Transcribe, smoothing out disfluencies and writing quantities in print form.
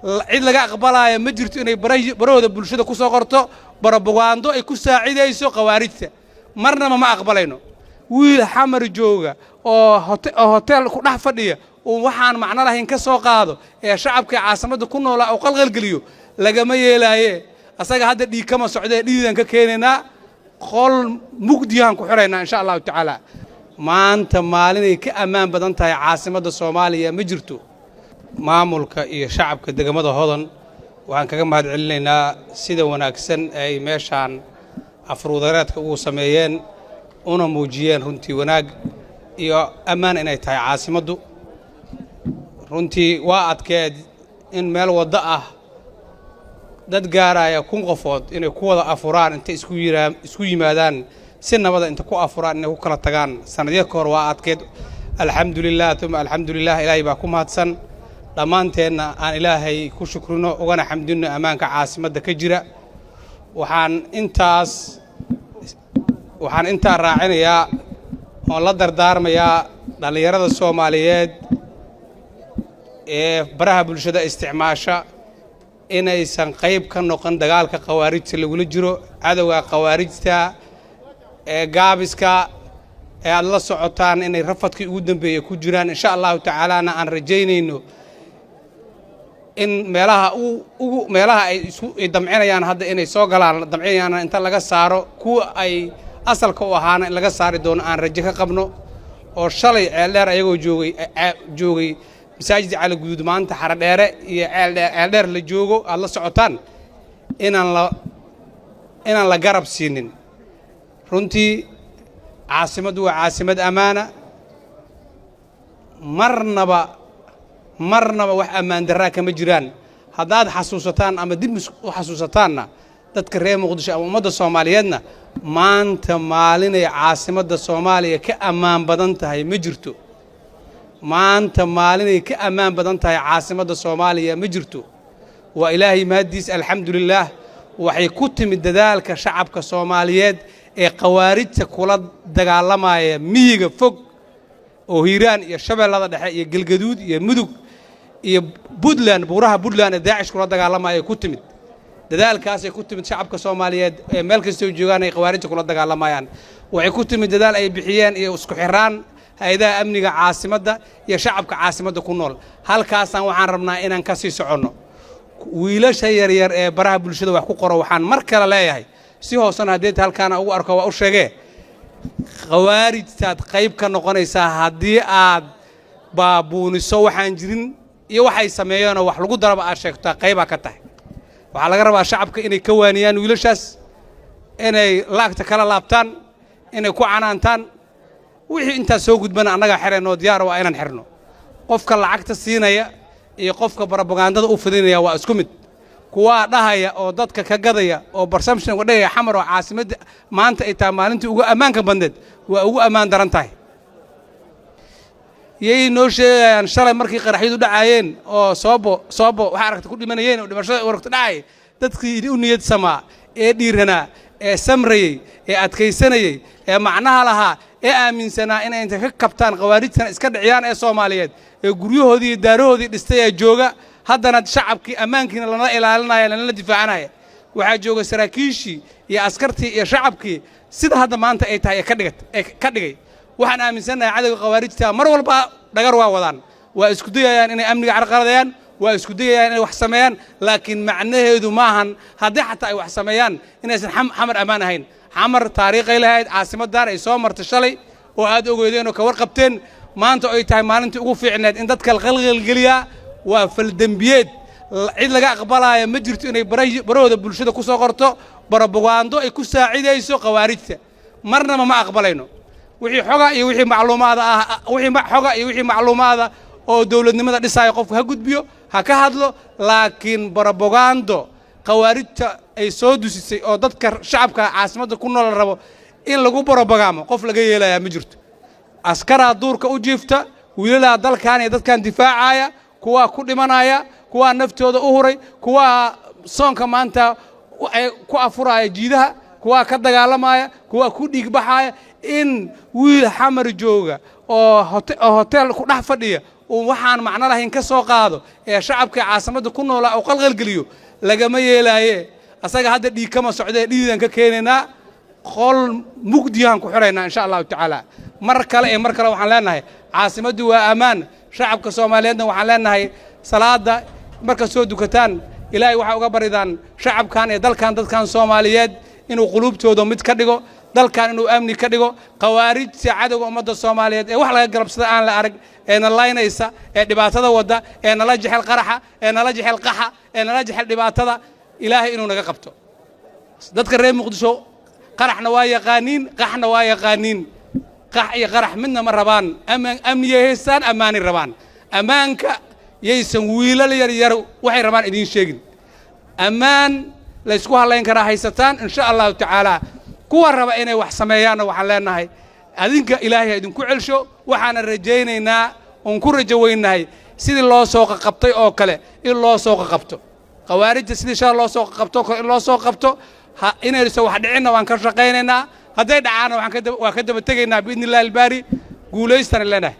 Cid laga aqbalaayo ma jirto inay barahooda bulshada ku soo qorto barabugaando ay ku saacidayso khawaarijta. Marnaba ma aqbalayno wiil Xamar jooga oo hotel ku dhex fadhiya uu waxaan macno lahayn ka soo qaado ee shacabka caasimadda ku noolaa uu qalqalgeliyo. Lagama yeelaaye. Asaga hadda dhiig kama socdee, dhiidan ka keenaynaa, qol mugdiyahan ku xiraynaa, insha Allahu tacaala. Maanta maalinay ka ammaan badan tahay caasimadda Soomaaliya ma jirto. Maamulka iyo shacabka degmada Hodan waxaan kaga mahad celinaynaa sida wanaagsan ay meeshaan afruudareedka ugu sameeyeen, una muujiyeen runtii wanaag iyo ammaan inay tahay caasimaddu. Runtii waa adkeed in meel waddo ah dad gaaraya 1000 qofood inay ku wada afuraan, intay isku yimaadaan, si nabada inta ku afuraan inay ku kala tagaan. Sanadyo ka hor waa adkeed. Alxamdulilah uma alxamdulilah, Ilaahay baa ku mahadsan. Dhammaanteenna aan Ilaahay ku shukrino ugana xamdino ammaanka caasimadda ka jira. Waxaan intaa raacinayaa oon la dardaarmayaa dhallinyarada Soomaaliyeed ee baraha bulshada isticmaasha inaysan qayb ka noqon dagaalka khawaarijta lagula jiro. Cadowga khawaarijta ee gaabiska ee aada la socotaan inay rafadkii ugu dambeeya ku jiraan, insha Allahu tacaalana aan rajaynayno in meelaha ugu meelaha ay isku damcinayaan hadda inay soo galaan damcinayaan inta laga saaro, kuwa ay asalka u ahaana in laga saari doono aan rajo ka qabno, oo shalay Ceeldheer ayagoo joogay masaajid Cali Guduud, maanta Xaradheere iyo Ceeldheer la joogo aada la socotaan, inaan la garab siinin. Runtii caasimaddu waa caasimad ammaana. Marnaba marnaba wax ammaan darraa kama jiraan. Haddaad xasuusataan ama dib u xasuusataanna, dadka reer Muqdisho ama ummadda Soomaaliyeedna, maanta maalinay caasimadda Soomaaliya ka ammaan badan tahay ma jirto. Maanta maalinay ka ammaan badan tahay caasimadda Soomaaliya ma jirto. Waa Ilaahay mahaddiis, alxamdulilaah. Waxay ku timid dadaalka shacabka Soomaaliyeed ee khawaarijta kula dagaalamaya miyiga fog oo Hiiraan iyo Shabeellada Dhexe iyo Galgaduud iyo Mudug iyo Puntland, buuraha Puntland ee Daacish kula dagaalamaya ku timid. Dadaalkaasay ku timid shacabka Soomaaliyeed ee meel kastoo joogaan ay khawaarijta kula dagaalamayaan. Waxay ku timid dadaal ay bixiyeen iyo isku xiraan hay-adaha amniga caasimadda iyo shacabka caasimadda ku nool. Halkaasaan waxaan rabnaa inaan ka sii soconno. Wiilasha yaryar ee baraha bulshada wax ku qoro waxaan mar kale leeyahay, si hoosena haddeeta halkaana ugu arko waa u sheegee, khawaarijtaad qayb ka noqonaysaa haddii aad baabuuniso waxaan jirin iyo waxay sameeyeenoo wax lagu daraba aad sheegtaa, qaybaa ka tahay. Waxaa laga rabaa shacabka inay ka waaniyaan wiilashaas, inay laagta kala laabtaan, inay ku canaantaan. Wixii intaas soo gudbana annagaa xerayno, diyaar waa inaan xirno. Qofka lacagta siinaya iyo qofka barobagandada u fidinaya waa isku mid. Kuwaa dhahaya oo dadka ka gadaya oo perception uga dhigaya Xamar oo caasimadda maanta ay tahay maalintii ugu ammaanka badneed, waa ugu ammaan daran tahay. Yay noo sheegayaan? Shalay markii qaraxyadu dhacaayeen oo Soobo waxaa aragta ku dhimanayeen oo dhimashada aragta dhacay, dadkii u niyad samaa ee dhiiranaa ee samrayey ee adkaysanayey ee macnaha lahaa ee aaminsanaa inay inta ka kabtaan khawaarijtana iska dhiciyaan ee Soomaaliyeed ee guryahoodii iyo daarahoodii dhistay ee jooga haddana, shacabkii ammaankiina lala ilaalinaya, lalala difaacanaya. Waxaa jooga saraakiishii iyo askartii iyo shacabkii sida hadda maanta ay tahay ee ka dhigat ee ka dhigay. Waxaan aaminsannahay cadowga khawaarijta mar walba dhagar waa wadaan, waa isku dayayaan inay amniga carqaladayaan, waa isku dayayaan inay wax sameeyaan, laakiin macnaheedu maahan haddii xataa ay wax sameeyaan inaysan Xamar ammaan ahayn. Xamar taariikhay lahayd, caasimaddan ay soo martay shalay oo aad ogeydeen oo ka warqabteen. Maanta ay tahay maalintii ugu fiicneed in dadka la qalqalgeliyaa waa faldembiyeed. Cid laga aqbalaayo ma jirto inay barahooda bulshada ku soo qorto barabugaando ay ku saacidayso khawaarijta. Marnaba ma aqbalayno. Wixii xoga iyo wixii macluumaada ah, wixii xoga iyo wixii macluumaada oo dowladnimada dhisaayo, qofku ha gudbiyo, ha ka hadlo, laakiin barobagando khawaarijta ay soo dusisay oo dadka shacabka caasimadda ku nool la rabo in lagu barobagaamo, qof laga yeelayaa ma jirto. Askaraa duurka u jiifta, wiilalaa dalkan iyo dadkan difaacaya, kuwaa ku dhimanaya, kuwaa naftooda u huray, kuwaa soonka maanta ku afuraya jiidaha, kuwaa ka dagaalamaya, kuwaa ku dhiigbaxaya. In wiil Xamar jooga oo hotel ku dhex fadhiya Uu waxaan macno lahayn ka soo qaado ee shacabka caasimadda ku noolaa uu qalqalgeliyo, lagama yeelaaye. Asaga hadda dhiig kama socdee, dhiidan ka keenaynaa, qol mugdiyahan ku xiraynaa, insha Allahu tacaala. Mar kale ee mar kale waxaan leenahay, caasimaddu waa ammaan. Shacabka Soomaaliyeedna waxaan leenahay, salaada marka soo dukataan, Ilaahay waxaa uga baridaan shacabkan ee dalkan, dadkan Soomaaliyeed, inuu quluubtooda mid ka dhigo, dalkan inuu amni ka dhigo. Khawaarijta cadowga ummadda Soomaaliyeed ee wax laga galabsada aan la arag, ee na laynaysa, ee dhibaatada wadda, ee nala jecel qaraxa, ee nala jecel qaxa, ee nala jecel dhibaatada, Ilaahay inuu naga qabto. Dadka reer Muqdisho qaraxna waa yaqaaniin, qaxna waa yaqaaniin. Qax iyo qarax midna ma rabaan. Amniyay haystaan, ammaanay rabaan. Ammaanka yaysan wiilal yar yar waxay rabaan idiin sheegin. Ammaan laysku hadlayn karaa haysataan, insha Allahu tacaala. Kuwa raba inay wax sameeyaanna waxaan leenahay, adinka Ilaahay ha idinku celsho. Waxaana rajaynaynaa oon ku rajo weynahay sidii loo soo qaqabtay oo kale in loo soo qaqabto khawaarijta, sidii shala loo soo qaqabto oo kale in loo soo qabto. Inaysan wax dhicinna waan ka shaqaynaynaa, hadday dhacaanna waan ka daba tegaynaa, biidni Illahi albaari. Guulaystana leenahay.